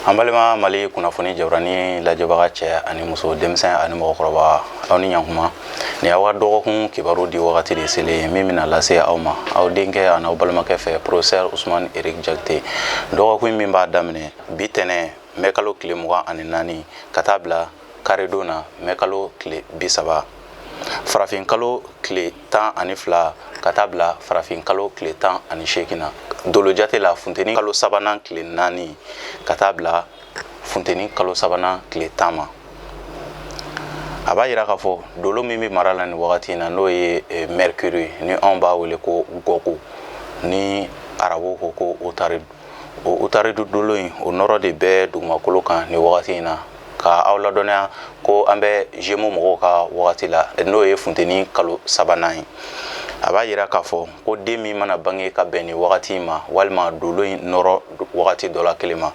An balima Mali kunnafoni jabarani lajɛbaga, cɛ ani muso, denmisɛn ani mɔgɔkɔrɔba, aw ni ɲankuma. Nin y'aw ka dɔgɔkun kibaru di wagati de selen min bɛna lase aw ma aw denkɛ ani aw balimakɛ fɛ, professeur Usumani Eric Jakite. Dɔgɔkun min b'a daminɛ bi tɛnɛ, mɛ kalo tile 24, ka taa bila karidon na, mɛ kalo tile 30, farafin kalo tile 12, ka taa bila farafin kalo tile 18 na. Dolo jate la, funteni kalo sabanan tile 4, ka taa bila funteni kalo sabanan tile 10 ma. A b'a yira k'a fɔ dolo min bɛ mara la nin wagati in na, n'o ye mercure, ni anw b'a wele ko gɔku, ni arabu ko ko utari, o utaridu dolo in, o nɔrɔ de bɛ dugumakolo kan nin wagati in na. Ka aw ladɔnniya ko an bɛ Gémeaux mɔgɔw ka wagati la, n'o ye funteni kalo sabanan ye. A b'a yira k'a fɔ ko den min mana bange ka bɛn nin wagati in ma, walima dolo in nɔrɔ wagati dɔ la kelen ma,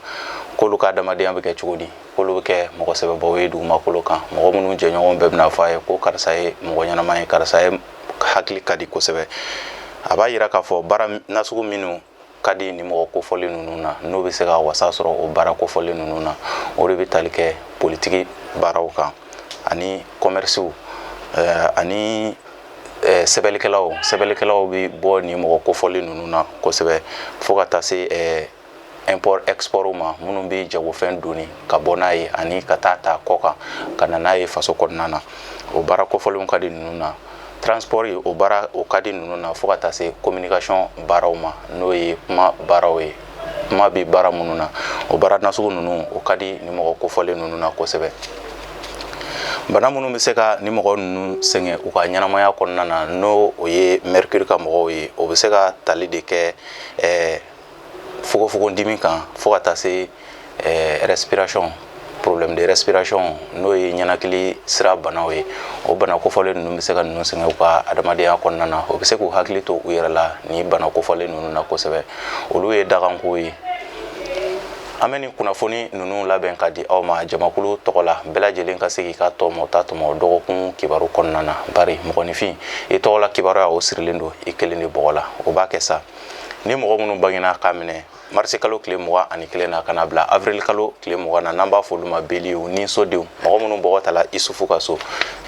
k'olu ka adamadenya bɛ kɛ cogo di? K'olu bɛ kɛ mɔgɔ sɛbɛbaw ye dugumakolo kan, mɔgɔ minnu jɛɲɔgɔn bɛɛ bɛna fɔ a ye ko karisa ye mɔgɔ ɲɛnama ye, karisa ye hakili ka di kosɛbɛ. A b'a yira k'a fɔ baara nasugu minnu ka di ni mɔgɔ kofɔlen ninnu na, n'o bɛ se ka wasa sɔrɔ o baara kofɔlen ninnu na, o de bɛ tali kɛ politiki baaraw kan ani kɔmɛrisiw ani sɛbɛnnikɛlaw. Sɛbɛnnikɛlaw bɛ bɔ nin mɔgɔ kofɔlen ninnu na kosɛbɛ, fo ka taa se import export ma, minnu bɛ jagofɛn doni ka bɔ n'a ye ani ka taa ta kɔ kan ka na n'a ye faso kɔnɔna na. O baara kofɔlenw ka di ninnu na. Transport, o baara, o ka di ninnu na, fo ka taa se communication baaraw ma, n'o ye kuma baaraw ye, kuma bɛ baara minnu na. O baara nasugu ninnu, o ka di ni mɔgɔ kofɔlen ninnu na kosɛbɛ. Bana minnu bɛ se ka ni mɔgɔ ninnu sɛgɛn u ka ɲɛnamaya kɔnɔna na, n'o o ye mercure ka mɔgɔw ye, o bɛ se ka tali de kɛ fogofogo dimi kan, fo ka taa se respiration, problème de respiration, n'o ye ɲɛnakili sira banaw ye. O bana kofɔlen ninnu bɛ se ka ninnu sɛgɛn u ka adamadenya kɔnɔna na. O bɛ se k'u hakili to u yɛrɛ la ni bana kofɔlen ninnu na kosɛbɛ. Olu ye dagankow ye. An bɛ nin kunnafoni ninnu labɛn ka di aw ma jamakulu tɔgɔ la, bɛɛ lajɛlen ka se k'i ka tɔmɔ ta tɔmɔ dɔgɔkun kibaru kɔnɔna na, bari mɔgɔninfin, i tɔgɔla kibaruya, o sirilen don i kelen de bɔgɔ la. O b'a kɛ sa ni mɔgɔ minnu bangena k'a minɛ marisi kalo tile 21 na ka na bila avril kalo tile 20 na, n'an b'a fɔ olu ma bélier, ni sodenw, mɔgɔ minnu bɔgɔ tala Isufu ka so,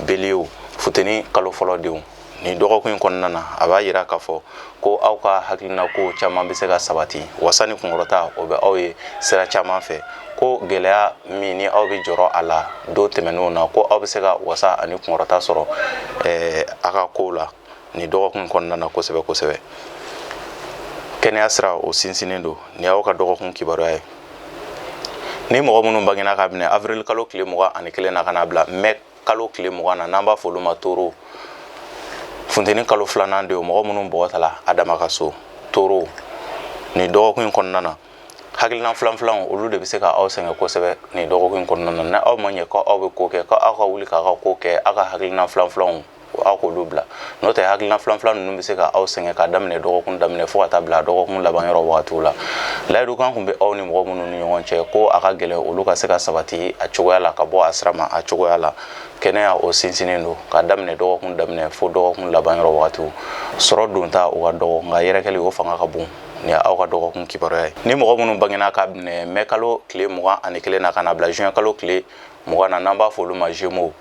bélier, futeni kalo fɔlɔ denw, nin dɔgɔkun in kɔnɔna na, a b'a yira k'a fɔ ko aw ka hakilina ko caman bɛ se ka sabati. Wasa ni kunkɔrɔta, o bɛ aw ye sira caman fɛ. Ko gɛlɛya min ni aw bɛ jɔrɔ a la don tɛmɛnenw na, ko aw bɛ se ka wasa ani kunkɔrɔta sɔrɔ a ka kow la nin dɔgɔkun kɔnɔna na kosɛbɛ kosɛbɛ. Kɛnɛya sira, o sinsinnen don. Nin y'aw ka dɔgɔkun kibaruya ye. Ni mɔgɔ minnu bangena ka minɛ avril kalo tile 21 na ka na bila mɛ kalo tile 20 na, n'an b'a fɔ olu ma taureau, funteni kalo filanan de, o mɔgɔ minnu bɔgɔ tala Adama ka so, taureau, nin dɔgɔkun in kɔnɔna na, hakilina filan filanw, olu de bɛ se ka aw sɛgɛn kosɛbɛ nin dɔgɔkun in kɔnɔna na. Ni aw ma ɲɛ ko aw bɛ ko kɛ, ko aw ka wuli k'aw ka ko kɛ, aw ka hakilina filan filanw, aw k'olu bila. N'o tɛ, hakilina filan filan ninnu bɛ se ka aw sɛgɛn k'a daminɛ dɔgɔkun daminɛ fo ka taa bila dɔgɔkun laban yɔrɔ wagatiw la. Layidukan kun bɛ aw ni mɔgɔ minnu ni ɲɔgɔn cɛ, ko a ka gɛlɛn olu ka se ka sabati a cogoya la, ka bɔ a sira ma a cogoya la. Kɛnɛya, o sinsinnen don k'a daminɛ dɔgɔkun daminɛ fo dɔgɔkun laban yɔrɔ wagatiw. Sɔrɔ donta, o ka dɔgɔ, nka yɛrɛkɛli, o fanga ka bon. Nin ye aw ka dɔgɔkun kibaruya ye. Ni mɔgɔ minnu bangena k'a minɛ mɛ kalo tile 21 na ka na bila juin kalo tile 20 na, n'an b'a fɔ olu ma Gémeaux,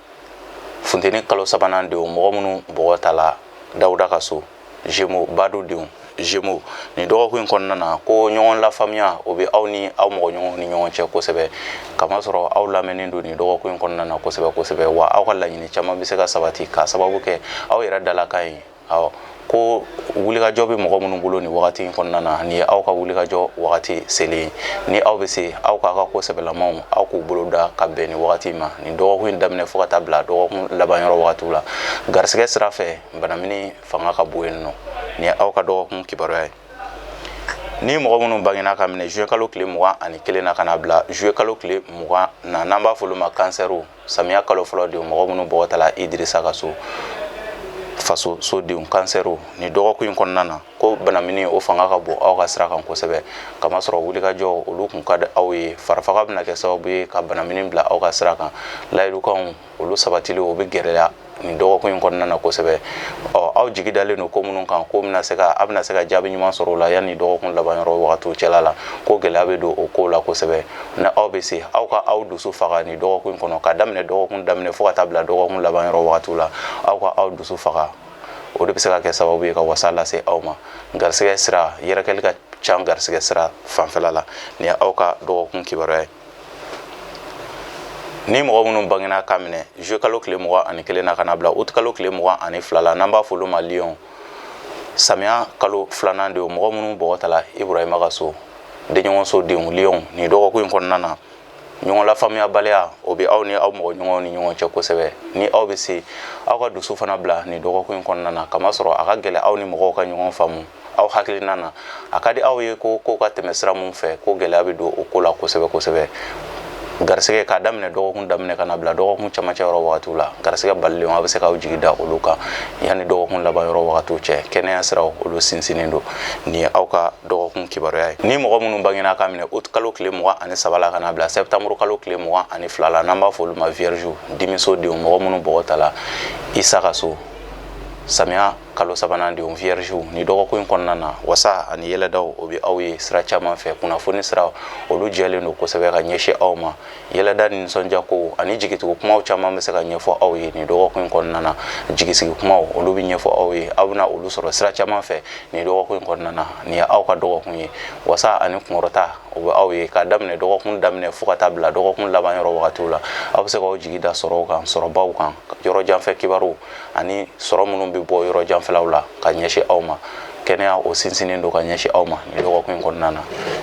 funteni kalo sabanan denw, mɔgɔ minnu bɔgɔ tala Dawuda ka so, Gémeaux, badu denw, Gémeaux, nin dɔgɔkun in kɔnɔna na, ko ɲɔgɔn lafaamuya, o bɛ aw ni aw mɔgɔ ɲɔgɔnw ni ɲɔgɔn cɛ kosɛbɛ, kamasɔrɔ aw lamɛnnen don nin dɔgɔkun in kɔnɔna na kosɛbɛ kosɛbɛ. Wa aw ka laɲini caman bɛ se ka sabati k'a sababu kɛ aw yɛrɛ dalakan ye. Awɔ, ko wulikajɔ bɛ mɔgɔ minnu bolo nin wagati in kɔnɔna na, nin ye aw ka wulikajɔ wagati selen ye. Ni aw bɛ se, aw k'aw ka ko sɛbɛlamaw, aw k'u bolo da ka bɛn nin wagati ma, nin dɔgɔkun in daminɛ fo ka taa bila dɔgɔkun laban yɔrɔ wagatiw la. Garisɛgɛ sira fɛ, banamini fanga ka bon yen nɔ. Nin ye aw ka dɔgɔkun kibaruya ye. Ni mɔgɔ minnu bangena ka minɛ juin kalo tile 21 na ka na bila juillet kalo tile 20 na, n'an b'a fɔ olu ma cancer, samiya kalo fɔlɔ denw, mɔgɔ minnu bɔgɔ tala Idirisa ka so, faso sodenw, cancer, nin dɔgɔkun in kɔnɔna na, ko banamini, o fanga ka bon aw ka sira kan kosɛbɛ, kamasɔrɔ wulikajɔ, olu kun ka di aw ye. Farafaga bɛna kɛ sababu ye ka banamini bila aw ka sira kan. Layidukanw, olu sabatili, o bɛ gɛlɛya nin dɔgɔkun in kɔnɔna na kosɛbɛ. Ɔ, aw Aw jigi dalen don ko minnu kan, ko bɛna se ka aw bɛna se ka jaabi ɲuman sɔrɔ o la yanni dɔgɔkun laban yɔrɔ wagatiw cɛla la, ko gɛlɛya bɛ don o ko la kosɛbɛ. Ni aw bɛ se, aw ka aw dusu faga nin dɔgɔkun in kɔnɔ, ka daminɛ dɔgɔkun daminɛ fo ka taa bila dɔgɔkun laban yɔrɔ wagatiw la. Aw ka aw dusu faga, o de bɛ se ka kɛ sababu ye ka wasa lase aw ma. Garisɛgɛ sira yɛrɛkɛli ka ca garisɛgɛ sira fanfɛla la. Nin ye aw ka dɔgɔkun kibaruya ye. Ni mɔgɔ minnu bangena ka minɛ juillet kalo tile 21 na ka na bila août kalo tile 22 la, n'an b'a fɔ olu ma lion, samiya kalo filanan de, mɔgɔ minnu bɔgɔ tala Iburahima ka so, denɲɔgɔnso denw, lion, nin dɔgɔkun in kɔnɔna na, ɲɔgɔn lafaamuyabaliya o bɛ aw ni aw mɔgɔ ɲɔgɔnw ni ɲɔgɔn cɛ kosɛbɛ. Ni aw bɛ se, aw ka dusu fana bila nin dɔgɔkun in kɔnɔna na, kamasɔrɔ a ka gɛlɛ aw ni mɔgɔw ka ɲɔgɔn faamu aw hakilina na. A ka di aw ye ko ko ka tɛmɛ sira mun fɛ, ko gɛlɛya bɛ don o ko la kosɛbɛ kosɛbɛ. Garisɛgɛ, k'a daminɛ dɔgɔkun daminɛ ka na bila dɔgɔkun camancɛ yɔrɔ wagatiw la, garisɛgɛ balilenw, aw bɛ se k'aw jigi da olu kan yanni dɔgɔkun laban yɔrɔ wagatiw cɛ. Kɛnɛya siraw, olu sinsinnen don. Nin ye aw ka dɔgɔkun kibaruya ye. Ni mɔgɔ minnu bangena ka minɛ août kalo tile 23 la ka na bila septembre kalo tile 22 la, n'an b'a fɔ olu ma vierge, dimiso denw, mɔgɔ minnu bɔgɔ tala Isa ka so, samiya kalo sabanan denw, vierge, ni dɔgɔkun in kɔnɔna na, wasa ani yɛlɛdaw, o bɛ aw ye sira caman fɛ. Kunnafoni sira, olu jɛlen don kosɛbɛ ka ɲɛsin aw ma. Yɛlɛda ni nisɔndiya kow ani jigitugu kumaw caman bɛ se ka ɲɛfɔ aw ye nin dɔgɔkun in kɔnɔna na. Jigisigi kumaw, olu bɛ ɲɛfɔ aw ye. Aw bɛna olu sɔrɔ sira caman fɛ nin dɔgɔkun in kɔnɔna na. Nin ye aw ka dɔgɔkun ye. Wasa ani kunkɔrɔta, o bɛ aw ye k'a daminɛ dɔgɔkun daminɛ fo ka taa bila dɔgɔkun laban yɔrɔ wagatiw la. Aw bɛ se k'aw jigi da sɔrɔw kan, sɔrɔbaw kan, yɔrɔ janfɛ kibaruw ani sɔrɔ minnu bɛ bɔ yɔrɔ janfɛlaw la ka ɲɛsin aw ma. Kɛnɛya, o sinsinnen don ka ɲɛsin aw ma nin dɔgɔkun in kɔnɔna na.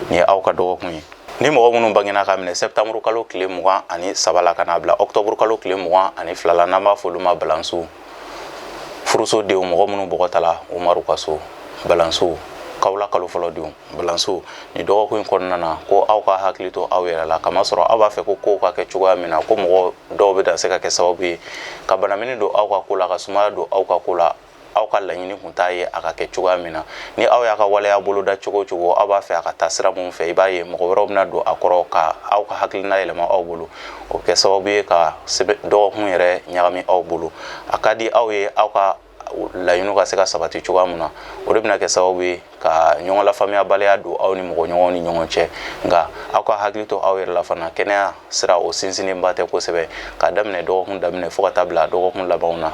Nin ye aw ka dɔgɔkun ye. Ni mɔgɔ minnu bangena ka minɛ septembre kalo tile 23 la ka n'a bila octobre kalo tile 22 la, n'an b'a fɔ olu ma balansiw, furuso denw, mɔgɔ minnu bɔgɔ tala Umaru ka so, balansiw, kawula kalo fɔlɔ denw, balansiw, nin dɔgɔkun in kɔnɔna na, ko aw ka hakili to aw yɛrɛ la, kamasɔrɔ aw b'a fɛ ko kow ka kɛ cogoya min na, ko mɔgɔ dɔw bɛ se ka kɛ sababu ye ka banamini don aw ka ko la, ka sumaya don aw ka ko la. Aw ka laɲini kun t'a ye a ka kɛ cogoya min na. Ni aw y'a ka waleya boloda cogo o cogo, aw b'a fɛ a ka taa sira mun fɛ, i b'a ye mɔgɔ wɛrɛw bɛna don a kɔrɔ ka aw ka hakilina yɛlɛma aw bolo. O bɛ kɛ sababu ye ka dɔgɔkun yɛrɛ ɲagami aw bolo. A ka di aw ye aw ka laɲiniw ka se ka sabati cogoya min na, o de bɛna kɛ sababu ye ka ɲɔgɔn lafaamuyabaliya don aw ni mɔgɔ ɲɔgɔnw ni ɲɔgɔn cɛ. Nka aw ka hakili to aw yɛrɛ la fana. Kɛnɛya sira, o sinsinnenba tɛ kosɛbɛ. K'a daminɛ dɔgɔkun daminɛ fo ka taa bila dɔgɔkun labanw na,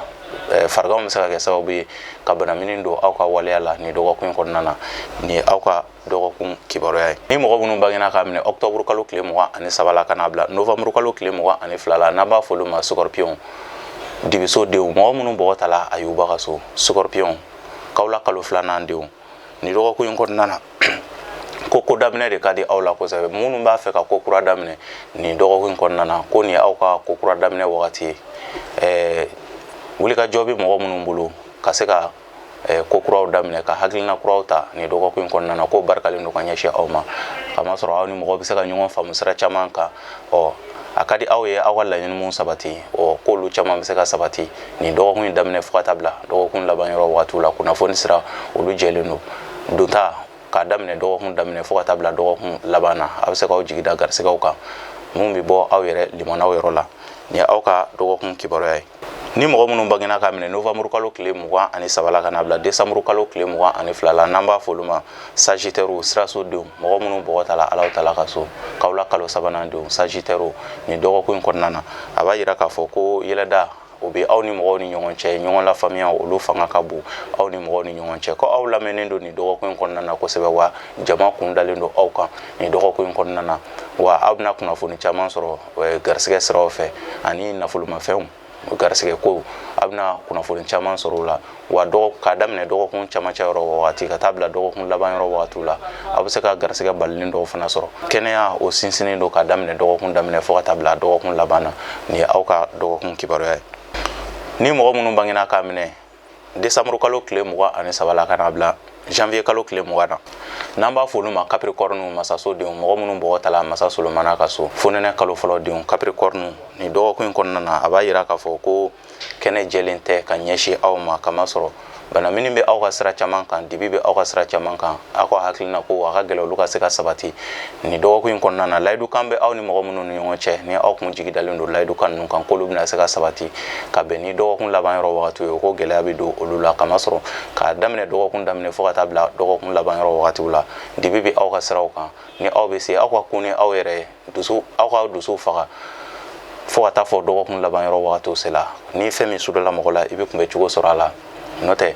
fariganw bɛ se ka kɛ sababu ye ka banamini don aw ka waleya la nin dɔgɔkun in kɔnɔna na. Nin ye aw ka dɔgɔkun kibaruya ye. Ni mɔgɔ minnu bangena k'a minɛ octobre kalo tile 23 la ka n'a bila novembre kalo tile 22 la, n'an b'a fɔ olu ma scorpion, dibiso denw, mɔgɔ minnu bɔgɔ tala Ayuba ka so, scorpion, kawula kalo filanan denw, nin dɔgɔkun in kɔnɔna na, ko ko daminɛ de ka di aw la kosɛbɛ. Minnu b'a fɛ ka ko kura daminɛ nin dɔgɔkun in kɔnɔna na, ko nin ye aw ka ko kura daminɛ wagati ye. Wulikajɔ bɛ mɔgɔ minnu bolo ka se ka ko kuraw daminɛ, ka hakilina kuraw ta nin dɔgɔkun in kɔnɔna na, ko barikalen don ka ɲɛsin aw ma, kamasɔrɔ aw ni mɔgɔ bɛ se ka ɲɔgɔn faamu sira caman kan. Ɔ a ka di aw ye aw ka laɲini mun sabati, ɔ k'olu caman bɛ se ka sabati nin dɔgɔkun in daminɛ fo ka taa bila dɔgɔkun laban yɔrɔ wagatiw la. Kunnafoni sira, olu jɛlen don donta. K'a daminɛ dɔgɔkun daminɛ fo ka taa bila dɔgɔkun laban na, a bɛ se k'aw jigi da garisɛgɛw kan mun bɛ bɔ aw yɛrɛ limanaw yɔrɔ la. Nin ye aw ka dɔgɔkun kibaruya ye. Ni mɔgɔ minnu bangena k'a minɛ novembre kalo tile 23 la ka na bila décembre kalo tile 22 la, n'an b'a fɔ olu ma sagittaire, siraso denw, mɔgɔ minnu bɔgɔ tala Alahu taala ka so, kawula kalo sabanan denw, sagittaire, nin dɔgɔkun in kɔnɔna na, a b'a yira k'a fɔ ko yɛlɛda, o bɛ aw ni mɔgɔw ni ɲɔgɔn cɛ. Ɲɔgɔn lafaamuya, olu fanga ka bon aw ni mɔgɔw ni ɲɔgɔn cɛ, ko aw lamɛnnen don nin dɔgɔkun in kɔnɔna na kosɛbɛ, wa jama kun dalen don aw kan nin dɔgɔkun in kɔnɔna na, wa aw bɛna kunnafoni caman sɔrɔ garisɛgɛ siraw fɛ ani nafolomafɛnw garisɛgɛ ko, aw bɛna kunnafoni caman sɔrɔ o la. Wa k'a daminɛ dɔgɔkun camancɛ yɔrɔ wagati ka taa bila dɔgɔkun laban yɔrɔ wagatiw la, aw bɛ se ka garisɛgɛ balilen dɔw fana sɔrɔ. Kɛnɛya, o sinsinnen don k'a daminɛ dɔgɔkun daminɛ fo ka taa bila dɔgɔkun laban na. Nin ye aw ka dɔgɔkun kibaruya ye. Ni mɔgɔ minnu bangena k'a minɛ décembre kalo tile 23 la ka n'a bila janvier kalo tile 20 na, n'an b'a fɔ olu ma capricorne, masaso denw, mɔgɔ minnu bɔgɔ tala masa Solomana ka so, fonɛnɛ kalo fɔlɔ denw, capricorne, nin dɔgɔkun in kɔnɔna na, a b'a yira k'a fɔ ko kɛnɛ jɛlen tɛ ka ɲɛsin aw ma, kamasɔrɔ Bana minnu bɛ aw ka sira caman kan, dibi bɛ aw ka sira caman kan, aw ka hakilina ko a ka gɛlɛn olu ka se ka sabati nin dɔgɔkun in kɔnɔna na. Layidukan bɛ aw ni mɔgɔ minnu ni ɲɔgɔn cɛ, ni aw kun jigi dalen don layidukan ninnu kan k'olu bɛna se ka sabati ka bɛn ni dɔgɔkun laban yɔrɔ wagati ye, ko gɛlɛya bɛ don olu la. Kamasɔrɔ k'a daminɛ dɔgɔkun daminɛ fo ka taa bila dɔgɔkun laban yɔrɔ wagatiw la, dibi bɛ aw ka siraw kan. Ni aw bɛ se, aw ka kun ni aw yɛrɛ ye, dusu, aw ka dusu faga fo ka taa fɔ dɔgɔkun laban yɔrɔ wagatiw sela. Ni fɛn min sudala mɔgɔ la, i bɛ kunbɛ cogo sɔrɔ a la. N'o tɛ,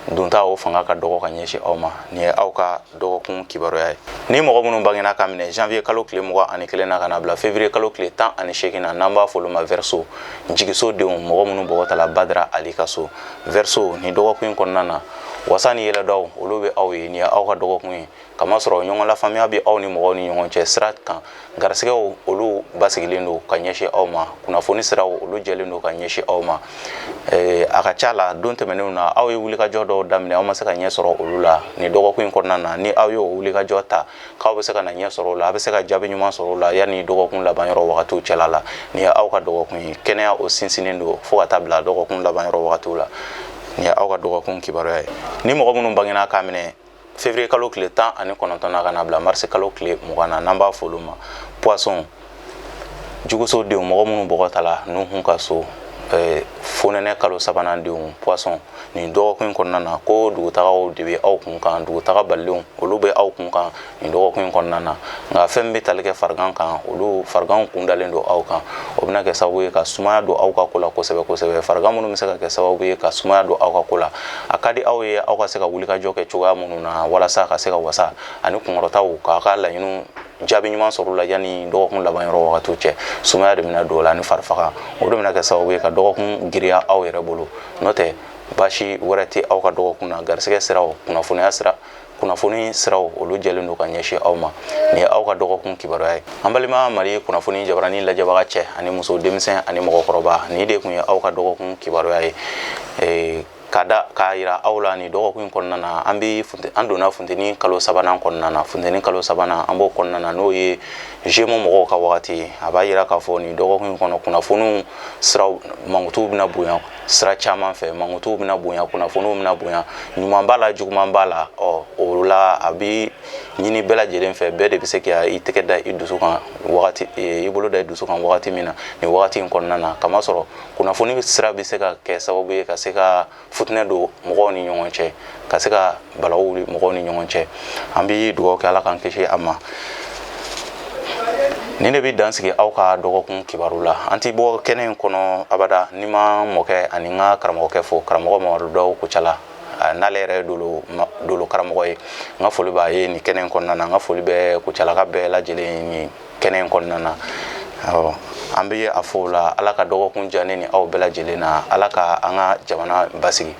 dunta o fanga ka dɔgɔ ka ɲɛsin aw ma. Nin ye aw ka dɔgɔkun kibaruya ye. Ni mɔgɔ minnu bangena ka minɛ janvier kalo tile 21 na ka na bila février kalo tile 18 na, n'an b'a fɔ olu ma Verseau, jigiso denw, mɔgɔ minnu bɔgɔ tala Badara Ali ka so, Verseau, nin dɔgɔkun in kɔnɔna na, wasa ni yɛlɛdaw olu bɛ aw ye. Nin ye aw ka dɔgɔkun ye, kamasɔrɔ ɲɔgɔn lafaamuya bɛ aw ni mɔgɔw ni ɲɔgɔn cɛ sira kan. Garisigɛw olu basigilen don ka ɲɛsin aw ma, kunnafoni siraw olu jɛlen don ka ɲɛsin aw ma. A ka ca la, don tɛmɛnenw na, aw ye wulikajɔ dɔw daminɛ, aw ma se ka ɲɛ sɔrɔ olu la. Nin dɔgɔkun in kɔnɔna na, ni aw y'o wulikajɔ ta k'aw bɛ se ka na ɲɛ sɔrɔ o la, a bɛ se ka jaabi ɲuman sɔrɔ o la yanni dɔgɔkun laban yɔrɔ wagatiw cɛla la. Nin ye aw ka dɔgɔkun ye, kɛnɛya o sinsinnen don fo ka taa bila dɔgɔkun laban yɔrɔ wagatiw la. Nin ye aw ka dɔgɔkun kibaruya ye. Ni mɔgɔ minnu bangena k'a minɛ février kalo tile 19 na ka na bila mars kalo tile 20 na, n'an b'a fɔ olu ma Poisson, juguso denw, mɔgɔ minnu bɔgɔ tala Nuhun ka so, fonɛnɛ kalo sabanan denw, Poisson, nin dɔgɔkun in kɔnɔna na, ko dugutagaw de bɛ aw kun kan, dugutaga balilenw olu bɛ aw kun kan nin dɔgɔkun in kɔnɔna na. Nka fɛn min bɛ tali kɛ farigan kan, olu fariganw kun dalen don aw kan. O bɛna kɛ sababu ye ka sumaya don aw ka ko la kosɛbɛ kosɛbɛ. Farigan minnu bɛ se ka kɛ sababu ye ka sumaya don aw ka ko la, a ka di aw ye aw ka se ka wulikajɔ kɛ cogoya minnu na walasa ka se ka wasa ani kunkɔrɔtaw k'a ka laɲiniw jaabi ɲuman sɔrɔ la yanni dɔgɔkun laban yɔrɔ wagatiw cɛ, sumaya de bɛna don o la ni farifaga. O de bɛna kɛ sababu ye ka dɔgɔkun giriya aw yɛrɛ bolo. N'o tɛ, baasi wɛrɛ tɛ aw ka dɔgɔkun na. Garisɛgɛ siraw, kunnafoniya sira, kunnafoni siraw olu jɛlen don ka ɲɛsin aw ma. Nin ye aw ka dɔgɔkun kibaruya ye. An balima Mali kunnafoni jabarani lajɛbaga cɛ ani muso, denmisɛn ani mɔgɔkɔrɔba, nin de tun ye aw ka dɔgɔkun kibaruya ye. Ka da k'a yira aw la, nin dɔgɔkun in kɔnɔna na, an bɛ an donna funteni kalo sabanan kɔnɔna na. Funteni kalo sabanan, an b'o kɔnɔna na, n'o ye Gémeaux mɔgɔw ka wagati ye. A b'a yira k'a fɔ nin dɔgɔkun in kɔnɔ, kunnafoniw siraw mankutuw bɛna bonya sira caman fɛ, mankutuw bɛna bonya, kunnafoniw bɛna bonya, ɲuman b'a la, juguman b'a la. Ɔ, o la, a bɛ ɲini bɛɛ lajɛlen fɛ, bɛɛ de bɛ se ka i tɛgɛ da i dusu kan wagati, i bolo da i dusu kan wagati min na nin wagati in kɔnɔna na, kamasɔrɔ kunnafoni sira bɛ se ka kɛ sababu ye ka se ka futinɛ don mɔgɔw ni ɲɔgɔn cɛ, ka se ka balawu wuli mɔgɔw ni ɲɔgɔn cɛ. An bɛ dugawu kɛ, Ala k'an kisi a ma. Nin de bɛ dan sigi aw ka dɔgɔkun kibaru la. An ti bɔ kɛnɛ in kɔnɔ abada ni ma mɔkɛ ani n ka karamɔgɔkɛ fo, karamɔgɔ Mamadu Daw Kucala, n'ale yɛrɛ ye dolo dolo karamɔgɔ ye. N ka foli b'a ye nin kɛnɛ in kɔnɔna na. N ka foli bɛ Kucalaka bɛɛ lajɛlen nin kɛnɛ in kɔnɔna na. An bɛ a fɔ o la, Ala ka dɔgɔkun diya ne ni aw bɛɛ lajɛlen na. Ala ka an ka jamana basigi.